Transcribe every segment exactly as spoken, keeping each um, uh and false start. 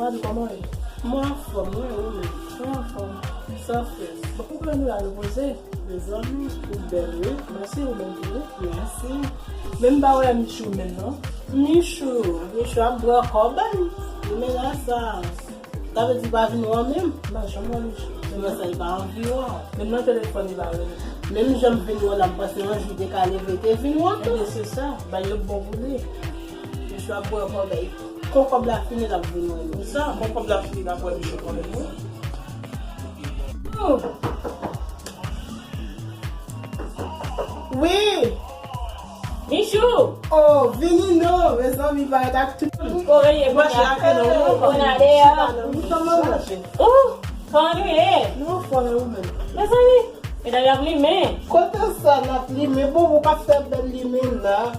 Mwen anfòm, mwen, ou menm? Mwen anfòm. Sa fè? Bon, ou konnen nou la, nou poze. Mezanmi, ou bèl, wi. Mèsi, ou bèl tou, wi. Mèsi. Men m pa wè Michou menm, non. Michou, Michou ap bwè kòb, li menm la sa. Sa vle di pa vin wè w menm? M pa janm wè Michou. Se paske li pa anvi wè w. Menm nan telefòn, li pa rele. Menm jan m vin wè w la, m panse yon jou te ka leve, te vin wè w tou. Ebyen, se sa. Bay yo bon pou li. Michou ap bwè kòb, bay. Kon kòb la fini, l ap vin wè nou. Sa, kon kòb la fini, l ap wè Michou kanmenm, wi. Wi. Michou! Oh, vini non, mezanmi, parèt ak tout. Kòman w ye, mache ak nou, ou konn ale a. Ou, kòman nou ye? Nou anfòm, ou menm? Mezanmi, medam y ap limen. Kote sa n ap limen? Bon, ou ka fè bèl limen la.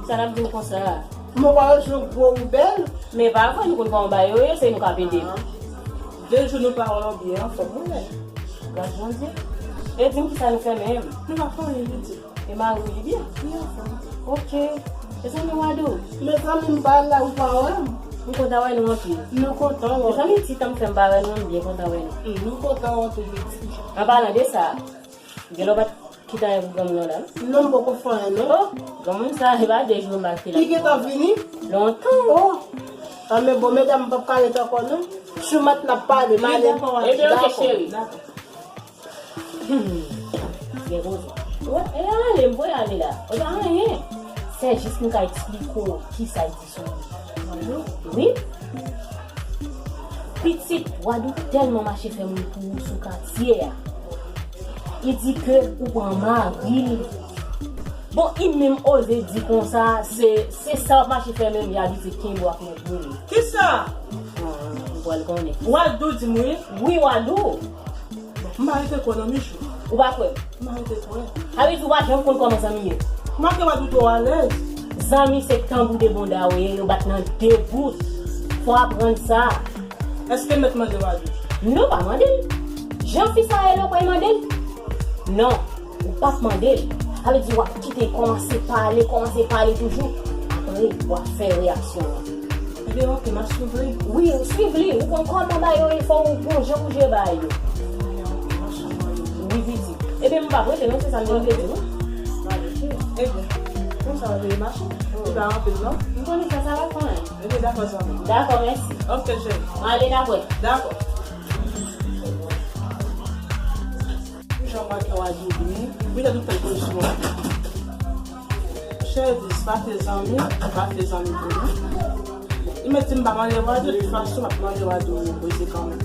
Sa n ap di m konsa a? Mwen pa wè jan gwo ou bèl. Men pa vre, nou konn kòman bagay yo ye, se nou k ap ede m. Ah. De jou nou pa wè w byen anfòm, wi, men. Gras Bondye. E di m kisa nou fè menm? Nou pa fè anyen, pitit. E mari w li byen? Li anfòm. Ok. Mezanmi, Wadou. Mezanmi, m pa la, ou pa wè m. M kontan wè nou anpil. Nou kontan wè w. Mezanmi, ti tan m fè m pa wè nou, m byen kontan wè nou. Mm, nou kontan wè w tou, pitit. An palan de sa, Gen lè w pa t kite anyen pou granmoun nan la, non? Non, m poko fè anyen, non. Oh, granmoun sa, e pa de jou m pa kite la. Li gentan vini? Lontan. Oh. Ah, men bon, medam, m p ap ka ret ankò, non. Choumat n ap pale, m ale. Ebyen, ok, cheri. Dakò. Hmm. Gen koze. Wè, e ale, m voye ale la. Ou pa anyen. Se jis m ka eksplike w kisa l di. Wi. Pitit, Wadou tèlman mache fè moun pou ou sou katye a. Li di ke ou pran mari l. Bon, li menm oze di konsa, se, se sa w ap mache fè menm, li abitye kenbe w ak lòt moun. Kisa? Ah, ou pral konnen. Wadou di m wi. Wi, Wadou. Bon, m pa rete kwè nan Michou. Ou pa kwè? M pa rete kwè. Sa vle di ou pa janm konn kòman zanmi ye? M pa gen Wadou twò alèz. Zanmi se tanbou de bonda yo ye, yo bat nan de bout. Fò w aprann sa. Èske m mèt mande Wadou? Non, pa mande l. Jan fi sa ye la, ou pral mande l? Non, ou p ap mande l. Sa vle di w ap kite l kòmanse pale, kòmanse pale toujou. Apre, w ap fè reyaksyon an. Ebyen, ok, m ap swiv li. Wi, ou swiv li. Ou konn kòman bagay yo ye, fò ou gon jan pou jere bagay yo. Wi, pitit. Ebyen, m p ap rete non, se sa m te vle di w. Ebyen, konsa w te mache. Li pa anpil non. M konnen sa, sa va kanmenm. Ebyen, dakò, zanmi. Dakò, mèsi. Ok, cheri. M ale, n ap wè. Dakò. Jan Wadou vini, wi, lè nou fè l koze sou mwen. Cheri, pa fè zanmi, pa fè zanmi pou nou. Li mèt di m pa mande Wadou, de tout fason, m ap mande Wadou koze kanmenm.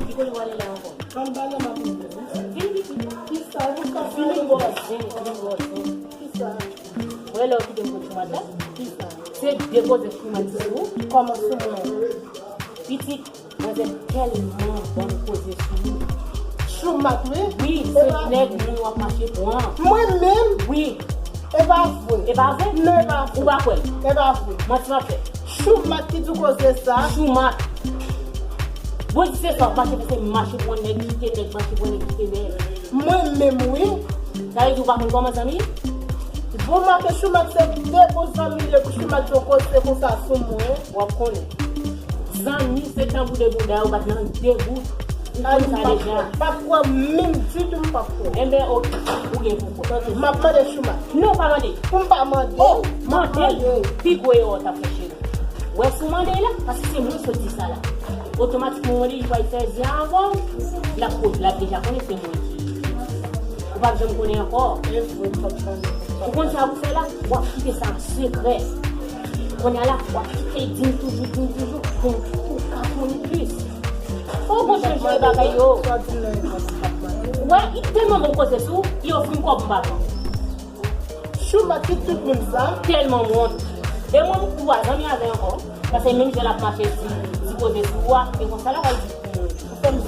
Ki kote w ale la ankò? Anba la m ap rive. Vin pitit. Kisa? Vin bò zen, vin bò zen. Kisa? Wè lè w kite m kote mwen la? Kisa? Se depoze sou mwen sou ou. Kòman sou mwen? Pitit. Manzè tèlman ban m koze sou ou. Choumat, wi. Wi, se nèg moun w ap mache pran. Mwen menm? Wi. E pa vre. E pa vre? Non, e pa vre. Ou pa kwè m? E pa vre. Manti w ap fè. Choumat ki di w koze sa. Choumat. Bon, di se sa w ap mache fè, se mache pran nèg, kite nèg, mache pran nèg, kite nèg. Mwen menm, wi. Sa vle di ou pa konn kòman zanmi? Bon, make Choumat se de bon zanmi li ye pou Choumat di w koze konsa sou mwen. W ap konnen. Zanmi se tanbou de bonda yo bat nan de bout. Ou konn sa deja. M p ap kwè menm ditou, m p ap kwè. Enben, ok, ou gen pou kwè. M ap mande Choumat. Non, pa mande. Pou m pa mande. Oh, mande. Pi gwo erè w t ap fè, cheri. Wè si w mande la, paske se mwen sot di sa la. Otomatikman, w mande li pral fè zen avè w, l ap konnen, l ap deja konnen se mwen ki. Ou p ap janm konnen ankò. Ou konn sa pou fè la? W ap kite sa an sekrè. Kounye a la, w ap kite l di m toujou, di m toujou, pou ou ka konnen plis. Fò w konn chanje bagay yo. Wè, li tèlman bon koze sou ou, li ofri m kòb m pa pran. Choumat ki tout moun sa. Tèlman m wont. E mwen, m kou pa zanmi avè ankò. Paske menm jan l ap mache di, di koze sou ou a, e konsa l ap al di pou moun. Ou fè m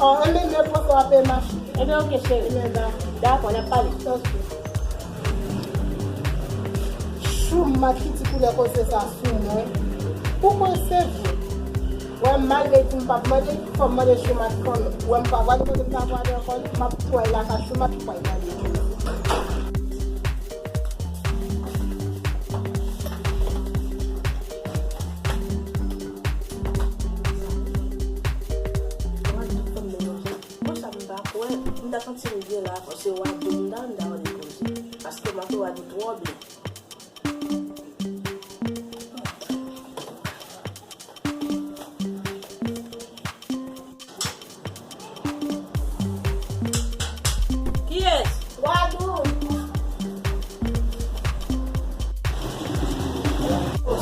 An, men, men, pran sa w ap mache. Ebyen, oke, cheri. Ebyen, da. Dakò, n ap pale. Ok. Choumat ki ti koulè koze sa sou mwen. Ou kwè se vre? Wè, malgre di m p ap mande, fò m mande Choumat kanmenm. Wè, m pa pral kote m ta pwale ankò, m ap pwale lakay Choumat, m pral mande. Bon, sa m pa kwè, m ta santi m byen la, se Wadou m ta, m ta rele koze. Paske m ak Wadou twò byen. Kiyès? Wadou.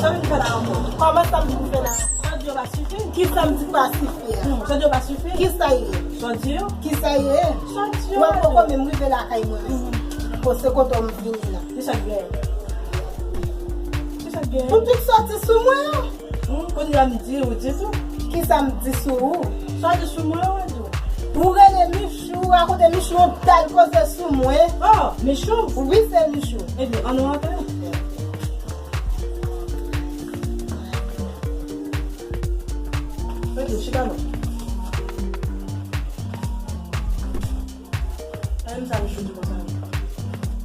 Sa vin fè la ankò? Kòman sa m vin fè la? Sa w di yo pa sifi? Ki sa m di pa sifi a? Hmm, sa w di yo pa sifi? Ki sa ye? Sa w di yo? Ki sa ye? Sa w di yo? Mwen poko menm rive lakay mwen menm. Ko se kote w m vini la. Ki sa k gen? Ki sa k gen? Pou tout soti sou mwen an. Hmm, kounye a m di ou di tou. Ki sa m di sou ou? Sa w di sou mwen an tou. Ou rele Michou, rakonte Michou yon bèl koze sou mwen. Oh, Michou? Wi, se Michou. Ebyen, ann nou antre. Ebyen, chita non. Gade m sa Michou di konsa.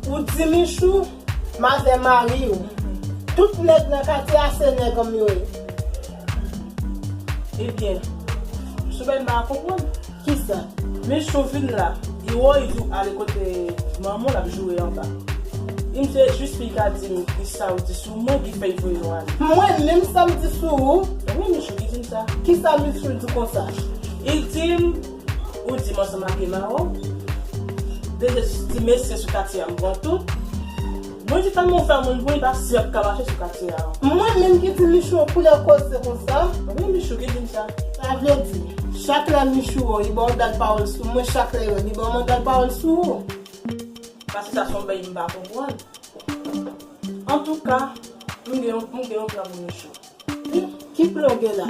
Ou di Michou, m avè mari w. Tout nèg nan katye a se nèg an m yo ye. Ebyen, sou bay m pa konprann. Kisa? Michou vin la, li wè w, li di w ale kote manman w, l ap joure anba. Li di se jis li ka di m kisa w di sou mwen ki fè l voye w ale. Mwen menm sa m di sou ou? Wi, Michou ki di m sa. Kisa Michou di konsa? Li di m, ou di m ansanm ak Emma, de ti mesye sou katye a m pran tout. Mwen di tèlman w fè moun bri, pa si y ap ka mache sou katye a. Mwen menm ki di Michou yon koulè koze konsa. Wi, Michou ki di m sa. Sa vle di, chak lè Michou wè w, li ba w dal pawòl sou mwen, chak lè l wè m, li ba w dal pawòl sou ou. Paske sa se yon bagay m pa konprann. Antouka, m gen yon, m gen yon plan pou Michou. Ki plan w gen la?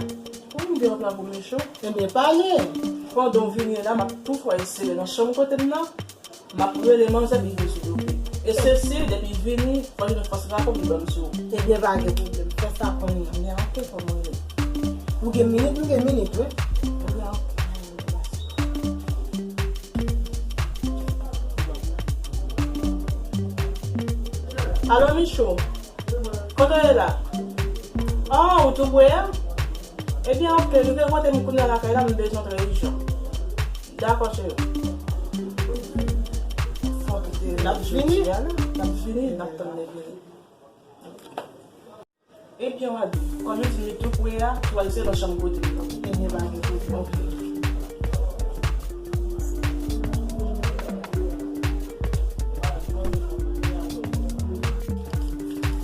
Wi, m gen yon plan pou Michou. Ebyen, pale. Pandan w vini la, m ap tou fwa eseye nan chanm kote m nan. M ap rele manzè pou l vin sou do m. E sesi, depi l vini, fò l jwenn fòs rapò pou l ban m sou ou. Ebyen, pa gen pwoblèm. Fè sa kounye a. Men antre kòman w ye. Ou gen minit, m gen minit, wi. Ebyen, antre. Alo, Michou. Kote w ye la? Ah, ou tou pre a? Ebyen, oke, nou te kote m kounye a lakay la, m bezwen w trè ijan. Dakò, cheri. Fò kite l ap vini. L ap vini, n ap tann li vini. Ebyen, Wadou, kòm yo di m li tou pre a, tou al se nan chanm kote m nan. Ebyen, pa gen pwoblèm. Oke.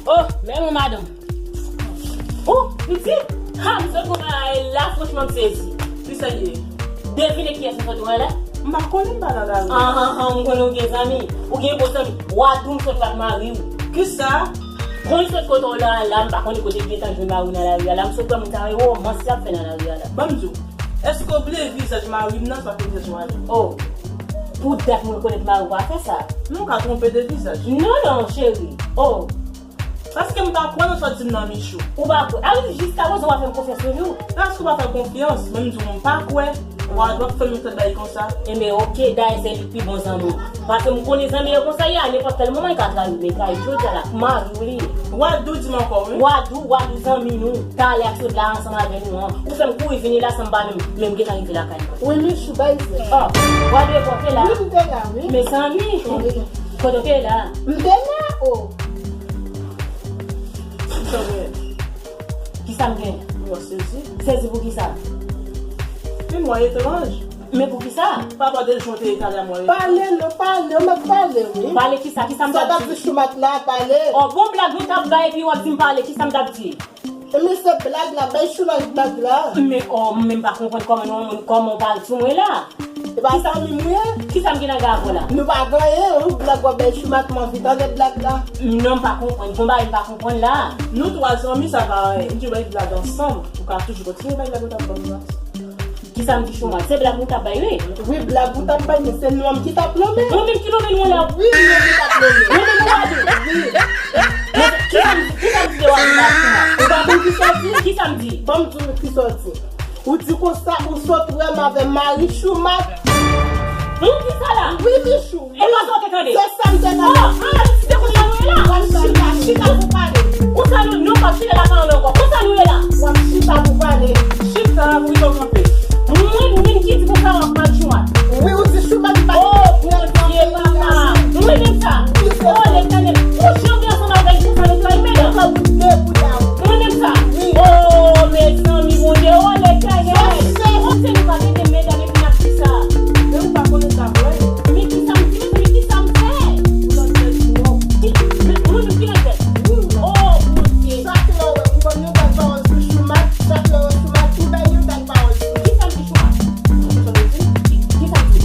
Oh, men yon madanm. Oh, pitit! Ha, m sot wè bagay la, franchman, m sezi. Kisa l ye? Devine kiyès m sot wè la? M pa konnen, m pa nan lari. Ah, ah, ah, m konnen ou gen zanmi. Ou gen bon zanmi. Wadou m sot wè ak mari w. Kisa? Konn sot kote w la, la, m pa konnen kote l gentan jwenn mari w nan lari a. La, m sot wè moun sa yo, manti y ap fè nan lari a la. Ban m di w, èske w bliye vizaj mari m nan, se pa vizaj Wadou? Oh, pou dat mwen rekonèt mari w pa fè sa. Non, w ka twonpe de vizaj. Non, non, cheri. Oh. Paske m pa kwè nan sa w di m nan, Michou. Ou pa kwè? A wi, jiskaprezan w pa fè m konfyans toujou. Paske w pa fè konfyans, men m di w m pa kwè. Wadou ap fè m yon tèt bagay konsa. Enben, oke, dayè se li k pi bon zanmi w. Paske m konnen zanmi yo konsa ye, a nenpòt kèl moman, li ka trayi w, men trayi jodi a la, mari w li ye. Wadou di m ankò, wi. Wadou, Wadou zanmi nou. Talè ak sot la ansanm avè nou an. Ou fè m kouri vini la san m pa menm, menm gentan rive lakay mwen. Wi, Michou, bay zè. Ah, Wadou e kote la? Wi, m te la, wi. Mezanmi. Wi. Kote w te la? M te la, o. Kisa w gen? Kisa m gen? Mwen sezi. Sezi pou kisa? Yon mwa etranj. Men pou kisa? Pa pale jan w te ye talè a, mwen etranj. Pale non, pale, w mèt pale, wi. Pale kisa? Kisa m t ap di? Sa w t ap di Choumat la, pale. Oh, bon blag mwen t ap bay, epi w ap di m pale, kisa m t ap di? E men se blag la, bay Choumat blag la. Men, oh, men m pa konprann kòman nou, kòman w pale sou mwen la. E pa zanmi m ye? Kisa m gen nan gavò la? Nou pa gen anyen, yon blag w ap bay Choumat, m anvi tande blag la. Non, m pa konprann. Gon bagay m pa konprann la. Nou twa zanmi, sa pa anyen. Nou bay blag ansanm. Ou ka toujou kontinye bay blag ou t ap ban m nan. Kisa m di Choumat? Se blag ou t ap bay, wi. Wi, blag ou t ap bay, men se nonm ki t ap lonmen. Mwen menm ki lonmen nou la. Wi, nonm ki t ap lonmen. Mwen menm ou ap di. Wi. Men kisa m di, kisa m di de Wanda ak Choumat? Ou pa konn ki sòti? Kisa m di? Ban m di w ki sòti. Ou di konsa ou sot wè m avè mari Choumat. Ou di sa la? Wi, Michou. E pa sa w te tande? Se sa m te tande. Oh, ah, si se konsa nou ye la. W ap chita, chita pou pale. Konsa nou, nou p ap chita la pa anlè ankò. Konsa nou ye la. W ap chita pou pale. Chita pou rive w kanpe. Mwen menm ki di konsa w ap mal Choumat. Wi, ou di Choumat pa. Oh, Bondye, papa. Mwen menm sa. Oh, Letènèl. Ou janbe ansanm avè l konsa nou trayi medam. Ou ka bout de bouda. Mwen menm sa. Wi. Oh, mezanmi, Bondye. Oh, Letènèl. Ou se nou pa mete medam epi n ap di sa. Men ou pa konnen sa vre. Men kisa m di, men kisa m fè? Ou nan tèt ou. Ki, men, mwen menm ki nan tèt. Oh, Bondye. Chak lè w wè m konn yon bèl pawòl sou Choumat, chak lè w wè Choumat, ou bay yon bèl pawòl sou. Kisa m di Choumat? Sa vle di? Kisa m di?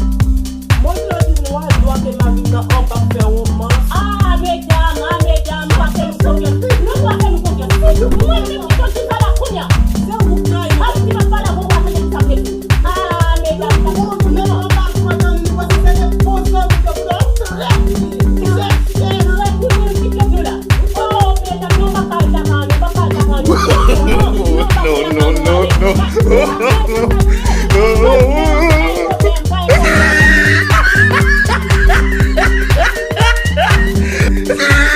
Mwen vle di nou a dwa ke mari m nan anba fè womans. Ah, medam, ah, medam, pa fè nou konfyans. Nou pa fè nou konfyans. Mwen menm ki konn di sa la kounye a. Se ou k nan yo. Al di m ap pale avè w, pa tande kisa m vle di. Ah, medam, sa se konfyans. Ou menm anba fè w nan nou, se de bon zanmi ke w nan trè byen. Trè byen. Trè byen, nou kite nou la. Oh, medam, nou pa pale daka nou, pa pale daka nou. Non, non, non, non.